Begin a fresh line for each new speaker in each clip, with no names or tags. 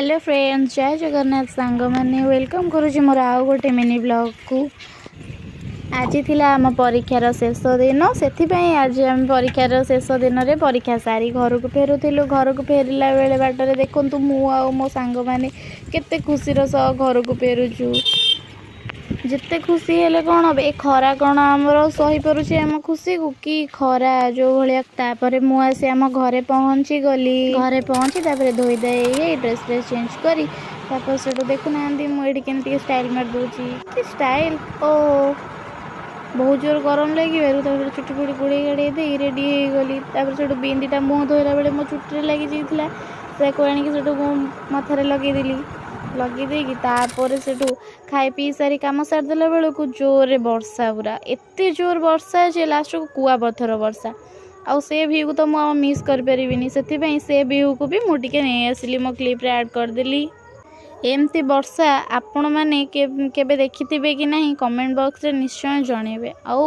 Hello friends, ଜୟ ଜଗନ୍ନାଥ ସାଙ୍ଗମାନେ। Welcome କରୁଛି ମୋର ଆଉ ଗୋଟେ ମିନି ବ୍ଲଗ୍କୁ। ଆଜି ଥିଲା ଆମ ପରୀକ୍ଷାର ଶେଷ ଦିନ। ସେଥିପାଇଁ ଆଜି ଆମେ ପରୀକ୍ଷାର ଶେଷ ଦିନରେ ପରୀକ୍ଷା ସାରି ଘରକୁ ଫେରୁଥିଲୁ। ଘରକୁ ଫେରିଲା ବେଳେ ବାଟରେ ଦେଖନ୍ତୁ, ମୁଁ ଆଉ ମୋ ସାଙ୍ଗମାନେ କେତେ ଖୁସିର ସହ ଘରକୁ ଫେରୁଛୁ। ଯେତେ ଖୁସି ହେଲେ କ'ଣ ହେବ, ଏ ଖରା କ'ଣ ଆମର ସହିପାରୁଛି ଆମ ଖୁସିକୁ? କି ଖରା ଯେଉଁ ଭଳିଆ! ତାପରେ ମୁଁ ଆସି ଆମ ଘରେ ପହଞ୍ଚିଗଲି। ଘରେ ପହଞ୍ଚି ତାପରେ ଧୋଇ ଧାଇ ହେଇ, ଡ୍ରେସ୍ ଫ୍ରେସ୍ ଚେଞ୍ଜ କରି, ତାପରେ ସେଠୁ ଦେଖୁନାହାନ୍ତି, ମୁଁ ଏଇଠି କେମିତି ଟିକେ ଷ୍ଟାଇଲ୍ ମାରିଦେଉଛି। କି ଷ୍ଟାଇଲ୍! ଓ, ବହୁତ ଜୋର ଗରମ ଲାଗିବାରୁ ତାପରେ ଚୁଟି ଫୁଟି ଗୁଡ଼େଇ ଗାଡ଼େଇ ଦେଇ ରେଡ଼ି ହେଇଗଲି। ତାପରେ ସେଠୁ ବିନ୍ଦିଟା ମୁହଁ ଧୋଇଲା ବେଳେ ମୋ ଚୁଟିରେ ଲାଗିଯାଇଥିଲା। ତାକୁ ଆଣିକି ସେଠୁ ମୁଁ ମଥାରେ ଲଗେଇଦେଲି। ଲଗେଇ ଦେଇକି ତାପରେ ସେଠୁ ଖାଇ ପିଇ ସାରି କାମ ସାରିଦେଲା ବେଳକୁ ଜୋରରେ ବର୍ଷା, ପୁରା ଏତେ ଜୋର ବର୍ଷା ଯେ ଲାଷ୍ଟକୁ କୁଆପଥର ବର୍ଷା। ଆଉ ସେ ଭ୍ୟୁକୁ ତ ମୁଁ ଆଉ ମିସ୍ କରିପାରିବିନି। ସେଥିପାଇଁ ସେ ଭ୍ୟୁକୁ ବି ମୁଁ ଟିକେ ନେଇ ଆସିଲି, ମୋ କ୍ଲିପ୍ରେ ଆଡ଼୍ କରିଦେଲି। ଏମିତି ବର୍ଷା ଆପଣମାନେ କେବେ ଦେଖିଥିବେ କି ନାହିଁ, କମେଣ୍ଟ ବକ୍ସରେ ନିଶ୍ଚୟ ଜଣେଇବେ। ଆଉ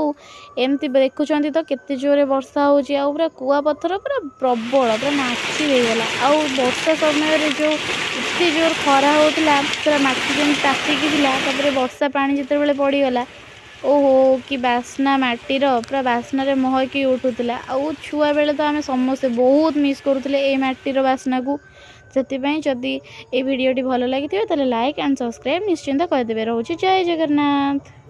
ଏମିତି ଦେଖୁଛନ୍ତି ତ କେତେ ଜୋରରେ ବର୍ଷା ହେଉଛି, ଆଉ ପୁରା କୁଆପଥର ପୁରା ପ୍ରବଳ, ପୁରା ନାଚି ହେଇଗଲା। ଆଉ ବର୍ଷା ସମୟରେ ଯେଉଁ ଏତେ ଜୋର ଖରା ହେଉଥିଲା, ପୁରା ମାଟି ଯେମିତି ତାତିକି ଥିଲା। ତାପରେ ବର୍ଷା ପାଣି ଯେତେବେଳେ ପଡ଼ିଗଲା, ଓହୋ, କି ବାସ୍ନା ମାଟିର! ପୁରା ବାସ୍ନାରେ ମହକି ଉଠୁଥିଲା। ଆଉ ଛୁଆବେଳେ ତ ଆମେ ସମସ୍ତେ ବହୁତ ମିସ୍ କରୁଥିଲେ ଏଇ ମାଟିର ବାସ୍ନାକୁ। ସେଥିପାଇଁ ଯଦି ଏଇ ଭିଡ଼ିଓଟି ଭଲ ଲାଗିଥିବ, ତାହେଲେ ଲାଇକ୍ ଆଣ୍ଡ ସବସ୍କ୍ରାଇବ୍ ନିଶ୍ଚିନ୍ତ କରିଦେବେ। ରହୁଛି, ଜୟ ଜଗନ୍ନାଥ।